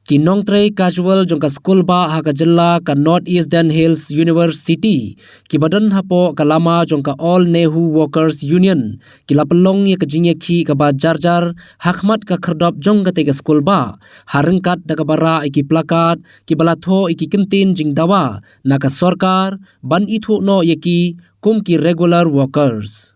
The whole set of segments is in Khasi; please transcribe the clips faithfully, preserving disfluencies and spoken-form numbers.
Ki nongtrei casual jong ka skulbah ha ka jylla ka North Eastern Hills University, kiba don hapoh ka lama jong ka All Nehu Workers Union, ki la pynlong ïa ka jingïakhih kaba jarjar ha khmat ka khyrdop jong katei ka skulbah, ha ryngkat da kaba rah ïa ki plakat kiba la thoh ïa ki kyntien jingdawa na ka sorkar ban ithuh noh ïa ki kum ki regular workers.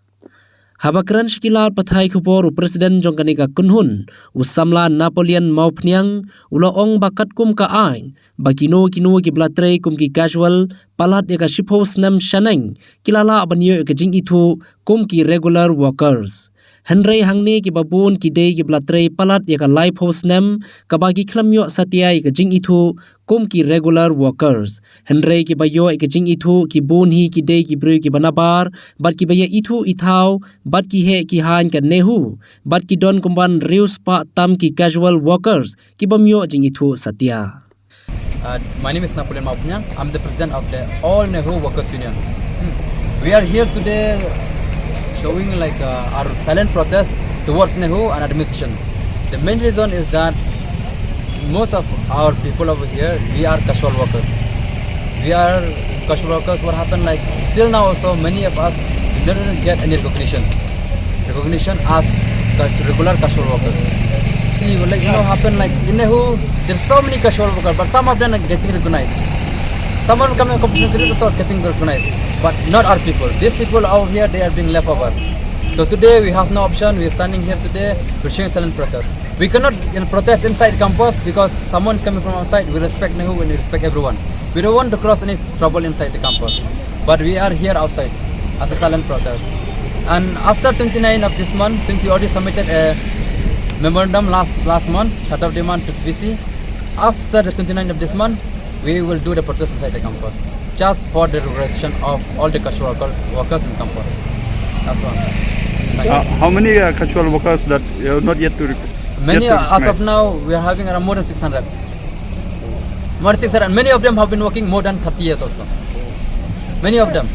Haba kren sha ki lad pathai khubor u president jong kane ka kynhun, u samla Napoleon Mawphniang, u la ong ba katkum ka aiñ ba kino kino kiba la trei kum ki casual palat ïa ka shiphew snem shaneng, ki la lah ban ïoh ïa ka jingithuh kum ki regular workers. Hynrei hangne kiba bun ki dei kiba la trei palat ïa ka laiphew snem, kaba ki khlem ïoh satia ïa ka jingithuh kum ki regular workers. Hynrei kiba ïoh ïa ka jingithuh ki bun hi ki dei ki briew kiba nabar bad kiba ïa ithuh ithaw bad ki heh ki haiñ ka NEHU, bad ki don kumban riewspah tam ki casual workers kibym ïoh jingithuh satia. Uh, my name is Napoleon Mawphniang. I'm the president of the All NEHU Workers Union. We are here today showing, like, uh, our silent protest towards NEHU and administration. The main reason is that most of our people over here, we are casual workers. We are casual workers. What happened, like, till now also, many of us, we don't even get any recognition. Recognition as cas-, regular casual workers. See, like, you know, happen, like, in NEHU, there's so many casual workers, but some of them are getting recognized. Some of them coming competition, also getting recognized, but not our people. These people out here, they are being left over. So today we have no option. We are standing here today. We're showing silent protest. We cannot, you know, protest inside the campus because someone is coming from outside. We respect NEHU and we respect everyone. We don't want to cause any trouble inside the campus. But we are here outside as a silent protest. And after twenty-nine of this month, since we already submitted a memorandum last, last month, charter of demand to V C, after the twenty-ninth of this month, we will do the protest inside the campus, just for the regularization of all the casual worker, workers in campus. That's one. Thank you. Uh, how many, uh, casual workers that, uh, not yet to rec-, Many, yet to uh, as of recognize? Now, we are having around more than six hundred. More than six hundred. Many of them have been working more than thirty years also. Many of them.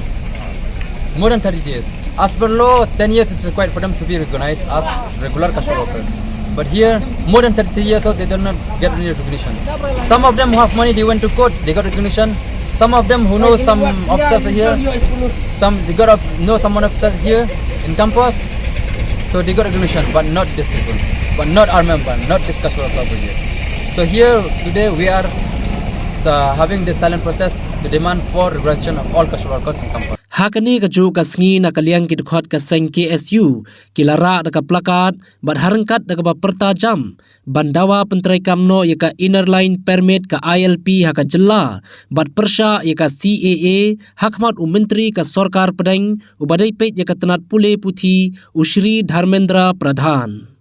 More than thirty years. As per law, ten years is required for them to be recognized as regular casual workers. But here, more than thirty years old, they do not get any recognition. Some of them who have money, they went to court, they got recognition. Some of them who know some officers are here, some they got of, know someone officer here in campus, so they got recognition, but not these people, but not our member, not this casual worker over here. So here today we are, uh, having this silent protest to demand for regularization of all casual workers in campus. Ha kane kajuh ka sngi na ka liang ki dkhot ka seng K S U, ki la rah da ka plakat bad ha ryngkat da kaba pyrta jam ban dawa pyntreikam noh ïa ka Inner Line Permit ka I L P ha ka jylla bad pyrshah ïa ka C A A ha khmat u Myntri ka Sorkar Pdeng uba dei peit ïa ka tnat pule puthi, u Shri Dharmendra Pradhan.